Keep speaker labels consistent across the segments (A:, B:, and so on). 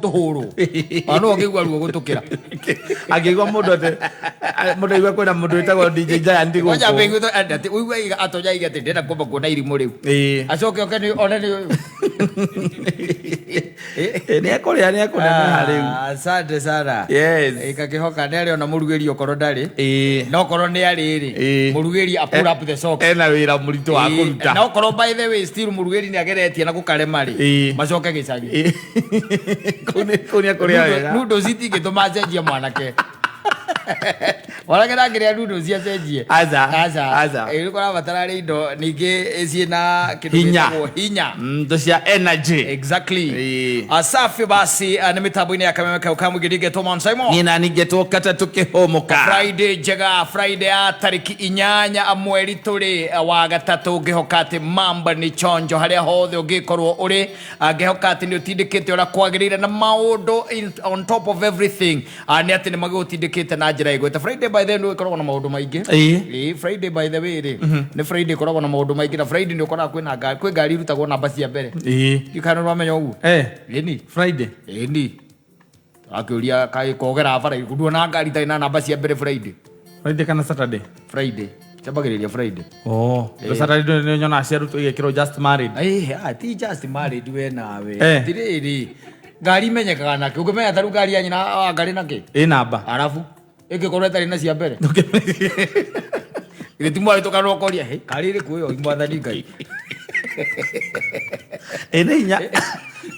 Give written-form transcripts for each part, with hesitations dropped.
A: Tũhũrwo ona no ũngĩigua ruo gũtũkĩra.
B: Angĩigua mũndũ atĩ mũndũ aigua kwĩna mũndũ wĩtagwo DJ Giant
A: Kwanja
B: gũkũ.
A: mbĩgu atĩ ũigua iga atonya iga atĩ ndĩrenda kwamba kuona irimũ rĩu. Acoke oke nĩ one nĩ ũyũ.
B: Nĩ ekũrĩa, nĩ ekũneneha rĩu.
A: Ah, asante sana.
B: Yes.
A: Kakĩhoka nĩ arĩ ona mũrugĩri okorwo ndarĩ. Na okorwo nĩ arĩ rĩ, mũrugĩri a pull up the socks.
B: Ena wĩra mũritũ wa kũruta.
A: Na okorwo by the way still mũrugĩri nĩ ageretie na gũkarema rĩ, macoke gĩcagi.
B: Kũu nĩ ekũrĩa wega.
A: Noodles itingĩtũma acenjie mwanake. Mwanake ndangĩrĩa noodles acenjie.
B: Aca,
A: Aca.
B: aca.
A: Nĩ kũrabatara rĩ indo ningĩ ciĩna kĩndũ
B: Hinya.
A: gĩtagwo hinya.
B: Indo cia energy.
A: Exactly. Asafi basi, nĩ mĩtambo-inĩ ya Kameme kau ka mũingĩ ndingetwo Man Simon.
B: Niĩ nani ngetwo katatũ kĩhũmũka.
A: Friday njega, Friday ya tarĩki 8 mweri tũrĩ wa gatatũ, ngĩhoka atĩ mamba nĩ chonjo harĩa hothe ũngĩkorwo ũrĩ, ngĩhoka atĩ nĩ ũtindĩkĩte ũrĩa kwagĩrĩire na maũndũ on top of everything, nĩ atĩ nĩ magĩgũtindĩkĩte na njĩra ĩgwete. Friday by the way nĩ ĩkoragwo na maũndũ maingĩ. Ĩĩ, Friday by the way rĩ, nĩ Friday ĩkoragwo na maũndũ maingĩ, na Friday nĩ ũkoraga kwĩna ngari, kwĩ ngari irutagwo namba cia mbere. Ndiũĩ kana nĩ ũramenya ũguo. Ĩni.
B: Friday.
A: Ĩni. Akĩũria kaĩ kogera bara irĩkũ, nduona ngari itarĩ na namba cia mbere Friday.
B: Friday kana Saturday?
A: Friday. Ciambagĩrĩria Friday.
B: Oh, Saturday nĩ nyonaga ciarutwo igekĩrwo just married.
A: Ĩĩ, ti just married we nawe. Atirĩrĩ, ngari imenyekaga nakĩ? Ũngĩmenya ta rĩu ngari ya nyina wa ngari nakĩ?
B: Ĩ namba.
A: Arabu ĩngĩkorwo ĩtarĩ na cia mbere. Githĩ ti mwahĩtũka no ũkoria, "Hĩ, ngari ĩrĩkũ ĩyo mwathani Ngai?"
B: Ĩ nĩ hinya.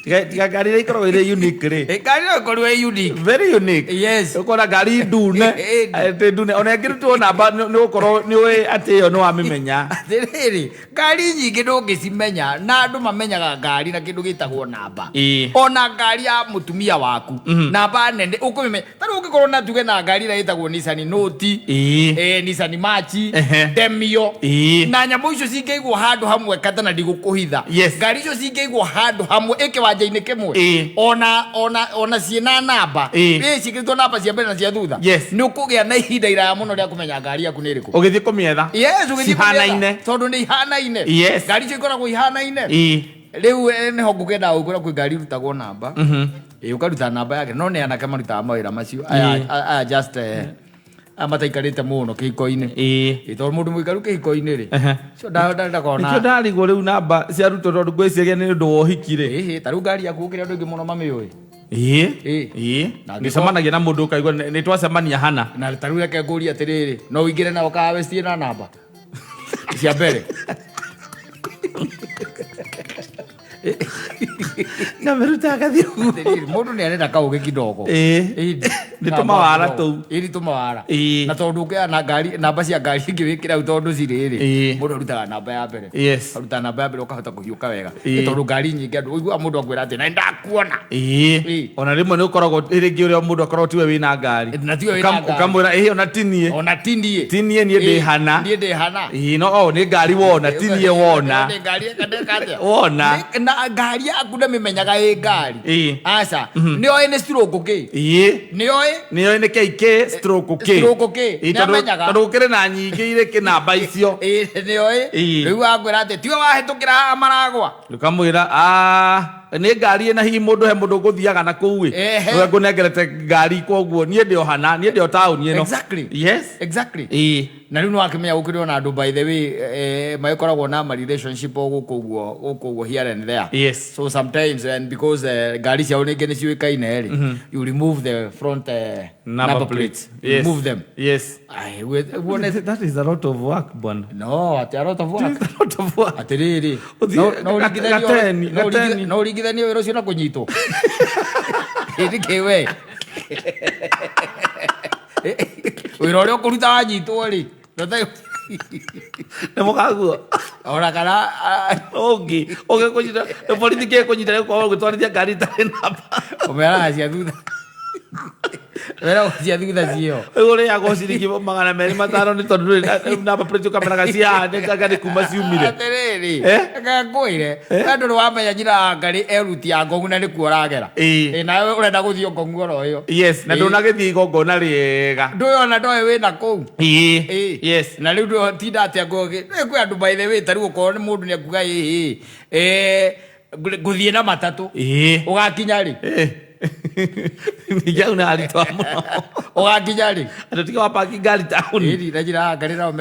B: Tiga ngari iria ikoragwo irĩ unique rĩ.
A: Ĩ, ngari no ĩkorwo ĩ unique.
B: Very unique.
A: Yes.
B: Ũkona ngari ndune. Atĩ ndune. Ona ĩngĩrutwo namba nĩ ũgũkorwo nĩ ũĩ atĩ ĩyo nĩ wamĩmenya.
A: Atĩrĩrĩ, ngari nyingĩ ndũngĩcimenya, na andũ mamenyaga ngari na kĩndũ gĩtagwo namba. Ona ngari ya mũtumia waku, namba nene ũkũmĩmenya. Ta rĩu ũngĩkorwo na tuge na ngari ĩrĩa ĩtagwo Nissan Note, Nissan March, Demio, na nyamũ icio cingĩigwo handũ hamwe kata na ndigũkũhitha. Ngari icio cingĩigwo handũ hamwe ĩ kĩwanja-inĩ kĩmwe, ona ciĩna namba, ciĩkĩrĩtwo namba cia mbere na cia thutha, nĩ ũkũgĩa na ihinda iraya mũno rĩa kũmenya ngari yaku nĩ ĩrĩkũ.
B: Ũgĩthiĩ kũmĩetha.
A: Yes, ũgĩthiĩ kũmĩetha.
B: Cihanaine.
A: Tondũ nĩ ihanaine. Ngari icio ikoragwo ihanaine. Rĩu nĩho ngũkĩenda gũkwĩra kwĩ ngari irutagwo namba. Ĩĩ, ũkaruta namba yake, no nĩ anake marutaga mawĩra macio. Aya, aya just aya mataikarĩte mũno kĩhiko-inĩ. Ĩĩ, tondũ mũndũ mũikaru kĩhiko-inĩ rĩ, ũcio ndakoragwo na
B: Nĩkĩo ndarigwo rĩu namba ciarutwo tondũ ngwĩciria nĩ ũndũ wa ũhiki rĩ.
A: Ĩhĩ, ta rĩu ngari yaku gũkĩrĩ andũ aingĩ mũno mamĩũĩ.
B: Ĩĩ.
A: Na angĩkorwo-
B: Nĩcemanagia na mũndũ ũkaigua nĩ twacemania hana.
A: Na ta rĩu reke ngũrie atĩrĩrĩ, no ũingĩre nao kawe ciĩ na namba cia mbere?
B: Na meruta agathiĩ ũguo.
A: Atĩrĩrĩ, mũndũ nĩ arenda kaũgĩ kidogo. Ĩĩ.
B: Nĩ tũmawara tũu.
A: Ĩĩ, nĩ tũmawara. Na tondũ ũngĩoya na ngari, namba cia ngari ingĩ wĩkĩre hau tondũ cirĩ rĩ, mũndũ arutaga namba ya mbere. Aruta namba ya mbere ũkahota kũhiũka wega. Nĩ tondũ ngari nyingĩ andũ ũiguaga mũndũ akwĩra atĩ na nĩndakuona.
B: Ona rĩmwe nĩ ũkoragwo rĩngĩ ũrĩa mũndũ akoragwo tiwe wĩna ngari.
A: Na tiwe wĩna ngari.
B: Ũkamwĩra ĩĩ ona ti niĩ.
A: Ona ti niĩ.
B: Ti niĩ, niĩ ndĩ hana.
A: Niĩ ndĩ hana.
B: Ĩĩ, no o nĩ ngari wona, ti niĩ wona.
A: Nĩ ngari ĩka atĩa?
B: Wona.
A: Na ngari yaku ndĩmĩmenyaga ĩ ngari. Aca. Nĩoĩ nĩ stroke kĩ? Nĩoĩ?
B: Nĩoĩ nĩ KK stroke K.
A: Stroke K.
B: Ĩĩ,
A: Nĩamenyaga.
B: tondũ gũkĩrĩ na nyingĩ irĩ kĩnamba icio.
A: Ĩĩ, nĩoĩ. Rĩu akwĩra atĩ tiwe wahĩtũkĩra haha maragwa.
B: Ũkamwĩra, nĩ ngari ĩna hihi mũndũ he mũndũ ngũthiaga na kũu ĩ. Nĩwe ngũnengerete ngari koguo niĩ ndĩ o hana, niĩ ndĩ o taũni ĩno. Yes.
A: Na rĩu nĩwakĩmenya gũkĩrĩ ona andũ by the way, magĩkoragwo na ma relationship o gũkũ ũguo, gũkũ ũguo here and there. So sometimes and because ngari ciao rĩngĩ nĩ ciũĩkaine rĩ, you remove the front
B: Number
A: number
B: plates.
A: plates. Remove them. Ai, we
B: That is a lot of work, bwana.
A: No, ati a lot of work.
B: That is a lot of work.
A: Atiriri.
B: Ũthiĩ
A: No, no ũringithanie
B: gateni,
A: no ũringithanie
B: gateni.
A: no ũringithanie wĩra ũcio na kũnyitwo. Ĩndĩ kĩ we. Wĩra ũrĩa ũkũruta wanyitwo rĩ.
B: Nĩ mũkaguo.
A: Ona kana,
B: Ũngĩ, ũngĩ kũnyita, nĩ borithi kĩ kũnyita nĩ gũkorwo ũgĩtwarithia ngari ĩtarĩ namba.
A: Ũmeraga cia thutha. Ũmeraga cia thutha cio.
B: Rĩu ũrĩhagwo ciringi magana merĩ matano nĩ tondũ ndũrĩ na namba plate ũkameraga ciahanĩkaga nĩ kuma ciumire.
A: Atĩrĩrĩ, reke ngwĩre, we ndũrĩ wamenya nyina wa Ngarĩ e ruti ya Ngong'u na nĩkuo ũragera. Ĩ nawe ũrenda gũthiĩ o Ngong'u oro ĩyo.
B: Yes, na ndũnagĩthiĩ igongona rĩega.
A: Ndũĩ ona ndoĩ wĩna kũu.
B: Yes.
A: Na rĩu ndũtinda atĩa ngũgĩ. Nĩ kwĩ andũ by the way, ta rĩu okorwo nĩ mũndũ nĩ akuga ĩhĩ, ngũthiĩ na matatũ. Ũgakinya rĩ?
B: Ningĩ hau nĩ haritũha mũno.
A: Ũgakinya rĩ?
B: Andũ tiga wapaki ngari taũni.
A: Ĩni na njĩra ngari nao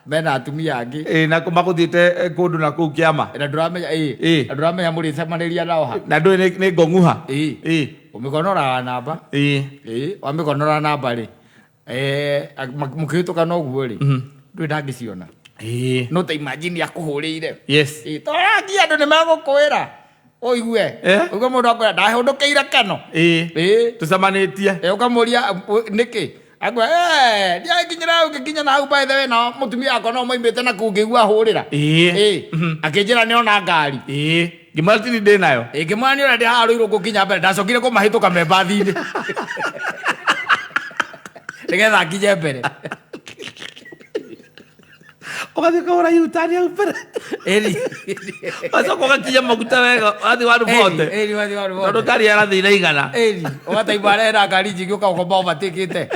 A: mena atumia angĩ.
B: Ĩ, na magũthiĩte kũndũ na kũu kĩama.
A: Na ndũramenya ĩ.
B: Ĩ.
A: Na ndũramenya mũrĩcemanĩria nao ha.
B: Na ndũĩ nĩ ngong'uha.
A: Ĩ.
B: Ĩ.
A: Ũmĩkonoraga namba.
B: Ĩ.
A: Ĩ, wamĩkonora namba rĩ. Mũkĩhĩtũka noguo rĩ. Ndũĩ ndangĩciona.
B: Ĩ.
A: No ta imagine akũhũrĩire.
B: Yes.
A: Ĩ, torangi andũ nĩ megũkwĩra. Ũigue. Ũigue mũndũ akwĩra ndahũndũkĩire kano.
B: Ĩ.
A: Ĩ.
B: Tũcemanĩtie.
A: Ĩ, ũkamũria nĩkĩ? Akwĩra, ndiakinyĩra hau ngĩkinya na hau by the way na mũtumia wakwa no moimĩte na kũu ngĩigua ahũrĩra.
B: Ĩ.
A: Ĩ. Akĩnjĩra nĩ ona ngari.
B: Ĩ. Ngĩmwĩra tini ndĩ nayo.
A: Ĩ, ngĩmwĩra nĩ ona ndĩ haha rũirũ ngũkinya mbere ndacokire kũmahĩtũka me mbathi-inĩ. Nĩgetha nginye mbere.
B: Ũgathiĩ ũkahũra U-turn hau mbere.
A: Ĩni.
B: Ũgacoka ũgakinya maguta wega, wathiĩ wa rũbote.
A: Ĩni, wathiĩ wa rũbote.
B: Tondũ ngari yarathiĩ na igana.
A: Ĩni, ũgataimba arehera ngari njingĩ ũkaũkomba overtake-ĩte.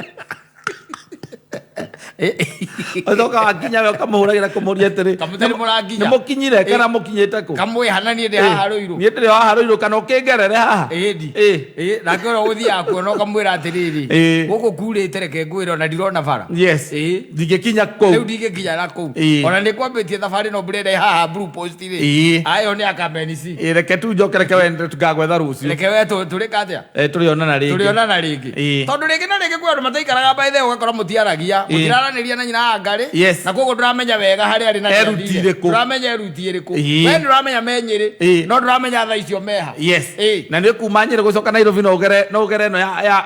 B: Ũgacoka wakinya we ũkamũhũragĩra kũmũria atĩrĩ,
A: Kamũtĩ nĩ mũranginya.
B: Nĩ mũkinyire kana mũkinyĩte kũ?
A: Kamwĩha na niĩ ndĩ haha Rũirũ.
B: Niĩ ndĩrĩ haha Rũirũ kana ũkĩngerere haha.
A: Ĩni.
B: Ĩ.
A: Ĩ, nake ũrĩa ũgũthiaga kuona ũkamwĩra atĩrĩrĩ,
B: Ĩ.
A: gũkũ kurĩte reke ngwĩre ona ndirona bara.
B: Yes.
A: Ĩ.
B: Ndingĩkinya kũu.
A: Rĩu ndingĩkinya na kũu.
B: Ĩ.
A: Ona nĩ kwambĩtie thabarĩ no mbura ĩrĩa haha Blue Post rĩ.
B: Ĩ.
A: Ayo nĩ akamenisi.
B: Ĩ, reke tu njoke reke we tũgagwetha rũciũ.
A: Reke we tũrĩka atĩa?
B: Tũrĩonana rĩngĩ.
A: Tũrĩonana rĩngĩ.
B: Ĩ.
A: Tondũ rĩngĩ na rĩngĩ kwĩ andũ mataikaraga by the way ũgakora mũtiaragia,
B: Ĩ.
A: mũtiraranĩria na nyina wa Ngarĩ.
B: Yes.
A: Na koguo ndũramenya wega harĩa arĩ na
B: Eruti
A: nĩathire.
B: ĩrĩkũ?
A: Ndũramenya eruti ĩrĩkũ.
B: Ĩ.
A: We ndũramenya me Nyĩrĩ.
B: Ĩ.
A: No ndũramenya thaa icio meha.
B: Yes.
A: Ĩ.
B: Na nĩ kuma Nyĩrĩ gũcoka Nairobi no ũgere no ũgere ĩno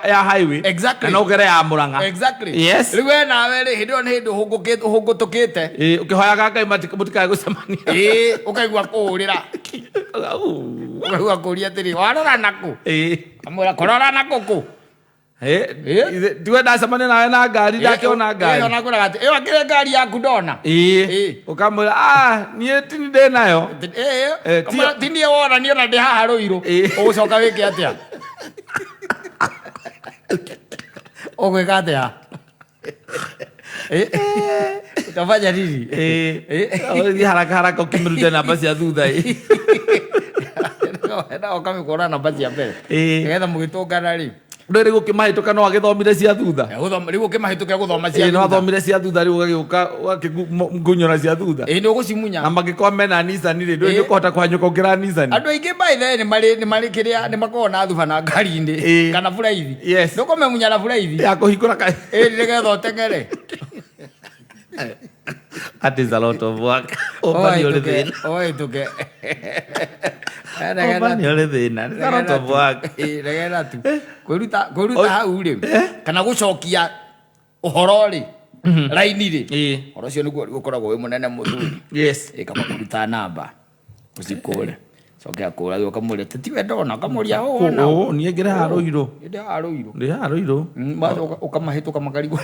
B: ya highway.
A: Exactly.
B: Na no ũgere ya Murang'a.
A: Exactly.
B: Yes.
A: Rĩu we nawe rĩ hĩndĩ ĩyo nĩ hĩndĩ ũhũngũtũkĩte.
B: Ĩ, ũkĩhoyaga Ngai mũtikae gũcemania.
A: Ĩ, ũkaigua kũhũrĩra. Ũkaigua kũũria atĩrĩ, warora nakũ?
B: Ĩ.
A: Kamwĩra kũrora nakũ kũ?
B: Ĩ, tiwe ndacemania nawe na ngari, ndakĩona ngari.
A: Ĩ, ona kwĩraga atĩ, ĩyo akĩrĩ ngari yaku ndona.
B: Ĩ.
A: Ĩ.
B: Ũkamwĩra, niĩ tini ndĩ nayo.
A: Ĩ, kamwĩra, ti niĩ wona, niĩ ona ndĩ haha Rũirũ.
B: Ĩ.
A: Ũgũcoka wĩke atĩa? Ũgwĩka atĩa? Utafanya nini?
B: Ũgĩthiĩ haraka haraka ũkĩmĩrute namba cia thutha.
A: Na ũkamĩkũra namba cia mbere.
B: Ĩ.
A: Nĩgetha mũgĩtũngana rĩ.
B: Ndũĩ rĩu ũkĩmahĩtũka no agĩthomire cia thutha.
A: Rĩu ũkĩmahĩtũka gũthoma cia
B: Ĩ, no
A: thutha.
B: athomire cia thutha rĩu ũgagĩũka ũgakĩngunyũra cia thutha.
A: Ĩ, nĩ ũgũcimunya.
B: Na mangĩkorwo mena Nissan rĩ, ndũĩ
A: Ĩ.
B: nĩ ũkũhota kũhanyũka ũkĩra Nissan.
A: Andũ aingĩ by the way nĩ marĩ kĩrĩa nĩ makoragwo na thuba na ngari-inĩ
B: Ĩ.
A: kana buraithi.
B: Yes.
A: Nĩ ũkũmĩmunya na buraithi.
B: Ya kũhingũra ka.
A: Ĩ, nĩgetha ũteng'ere.
B: That is a lot of work. Ũmbani ũrĩ thĩna.
A: Ũhĩtũke.
B: Ũmbani ũrĩ thĩna. It's a lot of work.
A: Regera tu. Kwĩruta hau rĩ, kana gũcokia ũhoro rĩ, raini rĩ. Ũhoro ũcio nĩguo ũkoragwo wĩ mũnene mũthuri.
B: Yes.
A: Ĩ, kaba kũruta namba. Ũcikũre. Coke akũrage ũkamũria, ti we ndona, ũkamũria, ũ, wona ũ.
B: Ũ, niĩ ngĩrĩ haha Rũirũ.
A: Niĩ ndĩ haha Rũirũ.
B: Ndĩ haha Rũirũ.
A: Ũkamahĩtũka makarigwo.